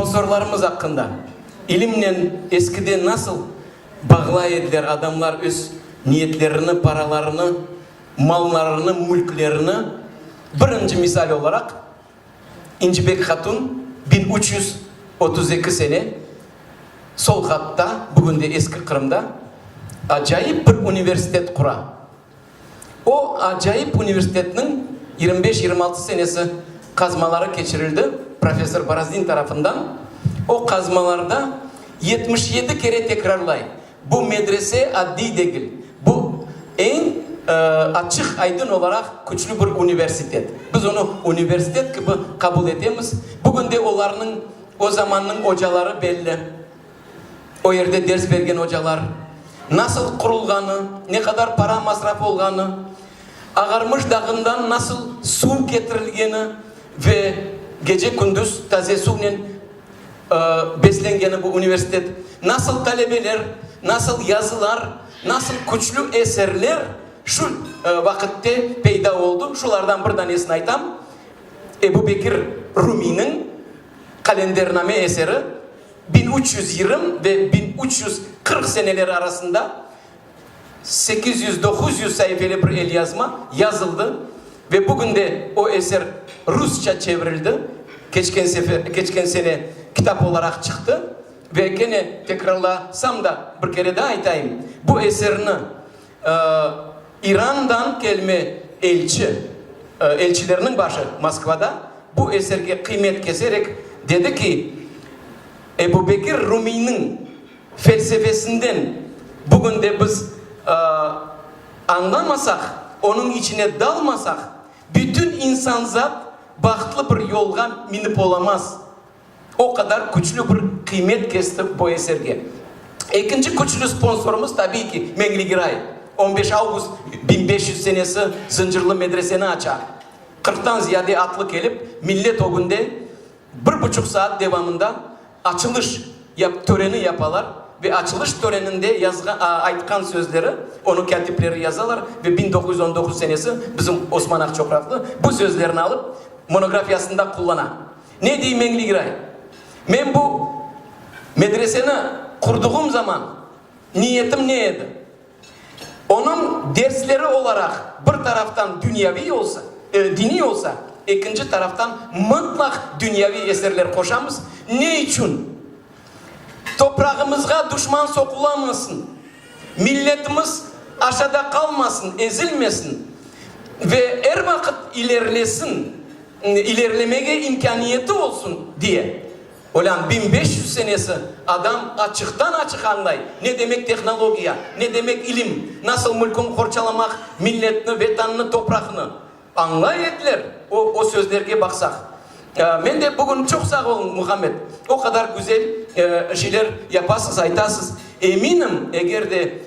Sponsorlarımız aqqında, ilimnen eskiden nasıl bağlay ediler adamlar öz niyetlerini, paralarını, mallarını, mülklerini, birinci misal olaraq İncibek Hatun 1332 sene Solhatta, bugün de Eski Qırımda, acayip bir universitet qura. O acayip universitetniñ 25-26 senesi qazmaları keçirildi professor Borozdin tarafından. O qazmalarda 77 kere tekrarlay, bu medrese addiy degil, bu eñ açıq-aydın olaraq küçlü bir universitet. Biz onı universitet kibi qabul etemiz. Bugün de olarnıñ, o zamannıñ ocaları belli. O yerde ders bergen ocalar, nasıl qurulğanı, ne qadar para masraf olğanı, Ağarmış dağından nasıl suv ketirilgeni ve gece-kündüz taze suvnen beslengeni bu universitet, nasıl talebeler, nasıl yazılar, nasıl küçlü eserler şu vaqıtte peyda oldı, şulardan bir danesini aytam, Ebu Bekir Rumiyniñ Kalendername eseri 1320 ve 1340 seneleri arasında 800-900 saifeli bir elyazma yazıldı ve bugün de o eser rusça çevirildi, keçken sefer, keçken sene kitap olaraq çıqtı ve kene tekrarlasam da bir kere daa aytayım, bu eserni İrandan kelme elçi, elçilerniñ başı Moskvada bu eserge qıymet keserek dedi ki, Ebu Bekir Rumiyniñ felsefesinden bugün de biz añlamasaq, onıñ içine dalmasaq, bütün insanzat bahtlı bir yolğa minip olamaz. O qadar küçlü bir qıymet kesti bu eserge. Ekinci küçlü sponsorımız, tabiiy ki, Meñli Giray. 15 avgust 1500 senesi Zıncırlı medreseni aça. Qırqtan ziyade atlı kelip, millet ögünde bir buçuq saat devamında açılış töreni yapalar ve açılış töreninde yazğan, aytqan sözleri, onı kâtipleri yazalar ve 1919 senesi bizim Osman Aqçoqraqlı bu sözlerni alıp monografiyasında qullana. Ne dey Meñli Giray? Men bu medreseni qurduğım zaman niyetim ne edi? Onıñ dersleri olaraq bir taraftan dünyaviy olsa, diniy olsa, ekinci taraftan mıtlaq dünyaviy eserler qoşamız. Ne içün? Toprağımızğa duşman soqulamasın, milletimiz aşada qalmasın, ezilmesin ve er vaqıt ilerlesin, ilerlemege imkâniyeti olsun diye. Olân 1500 senesi adam açıqtan-açıq añlay, ne demek tehnologiya, ne demek ilim, nasıl mülkün qorçalamaq, milletni, vetannı, topraqnı. Añlay ediler, o, o sözlerge baqsaq. Men de bugün çoq sağ oluñ, Muhammed, o qadar güzel şeyler yapasız, aytasız. Eminim, eger de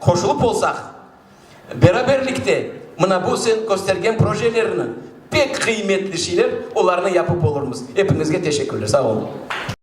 qoşulıp olsaq, beraberlikte mına bu sen köstergen projelerni, pek qıymetli şeyler, olarnı yapıp olurmız. Epiñizge teşekkürler. Sağ oluñ.